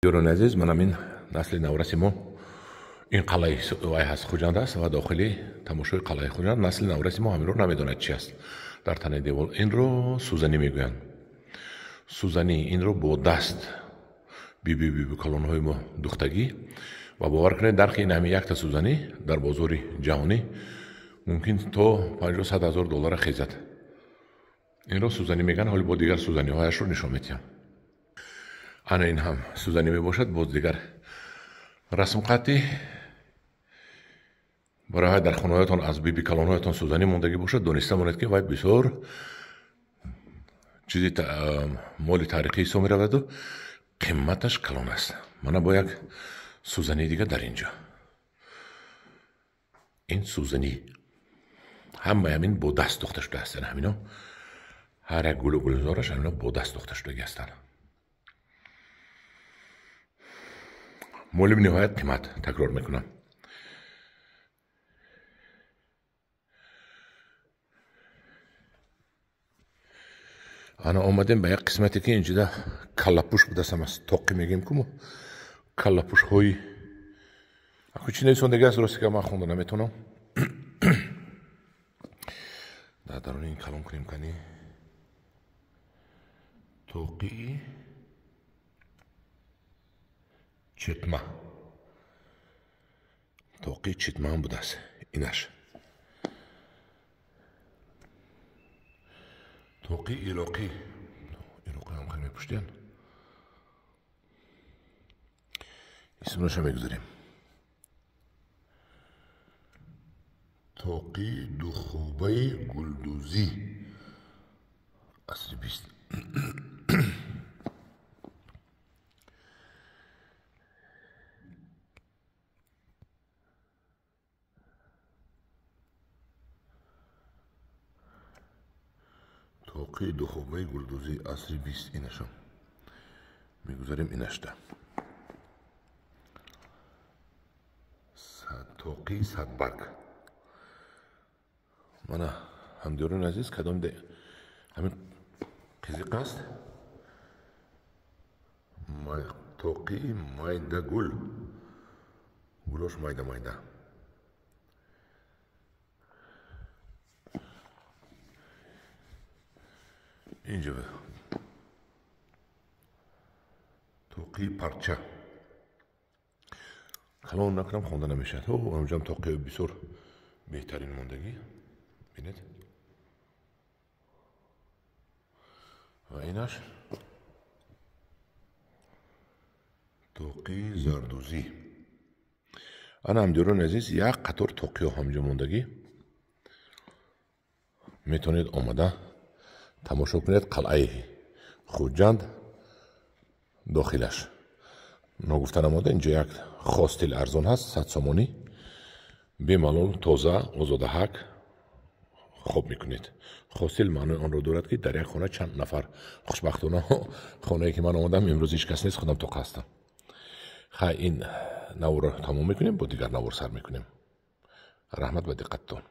Ёрони азиз, манам ин насли навраси мо ин қалъаи вай ҳаст, Хуҷанд аст ва дохили тамошои қалъаи Хуҷанд насли навраси мо ҳаминро намедонад чи аст. Дар танаи девол инро сӯзанӣ мегӯянд. Сӯзанӣ инро бо даст биби биби калонҳои мо духтагӣ ва бовар кунед, нархи ин ҳамин якта сӯзанӣ дар бозори ҷаҳонӣ мумкин то 50-100 ҳазор доллара хезад. Инро сӯзанӣ мегӯянд. Ҳоли бо дигар сӯзаниҳояшро нишон медиҳам. Ана ин ҳам сӯзанӣ мебошад, боз дигар расмқатӣ. Барои дар хонаҳоятон аз биби калонҳоятон сӯзанӣ мондагӣ бошад, дониста монед, ки вай бисёр чизи моли таърихӣ ҳисоб мераваду қиматаш калон аст. Мана бо як сӯзании дигар дар ин ҷо. Ин сӯзанӣ ҳамаи ҳамин бо даст духта шуда ҳастанд. Ҳамино ҳар як гулу гулзораш ҳамино бо даст духта шудагӣ ҳастанд. Моли ниҳоят қимат, такрор мекунам. Ана омадем ба як қисмате, ки инҷода каллапӯш будааст, ҳамас тоқӣ мегӯем ку мо, каллапӯшҳои аку чӣ нависондагӣ аст, рости ка ман хонда наметавонам. Дар даруни ин калон кунем, кани тоқии читма, тоқии читма ҳам будааст. Инаш тоқи ироқӣ, ироқӣ ҳам хеле мепуштиян. Исмаша мегузорем. Тоқи духобаи гулдӯзӣ, асри 20. Тоқи духобаи гулдӯзӣ, асри 20. Инашам мегузарем. Инашта тоқи садбарг. Мана, ҳамдиёрони азиз, кадом ҳамин қизиқ аст, тоқи майдагул, гулош майда майда. Инҷа тоқии парча, калон накунам, хонда намешавад. Ҳамҷам тоқиҳои бисёр беҳтарин мондагӣ, бинед. Ва инаш тоқии зардӯзӣ. Ана, ҳамдиёрони азиз, як қатор тоқиҳо ҳамҷо мондагӣ, метавонед омада тамошо кунед қалъаи Хуҷанд дохилаш. Ногуфта намода, инҷо як хостел арзон ҳаст, 100 сомонӣ, бемалол, тоза, озодаҳак хоб мекунед. Хостел маънои онро дорад, ки дар як хона чанд нафар. Хушбахтона, хонае ки ман омадам, имрӯз ҳеҷ кас нест, худам тоқа ҳастам. Хай, ин наворро тамом мекунем, бо дигар навор сар мекунем. Раҳмат ба диққаттон.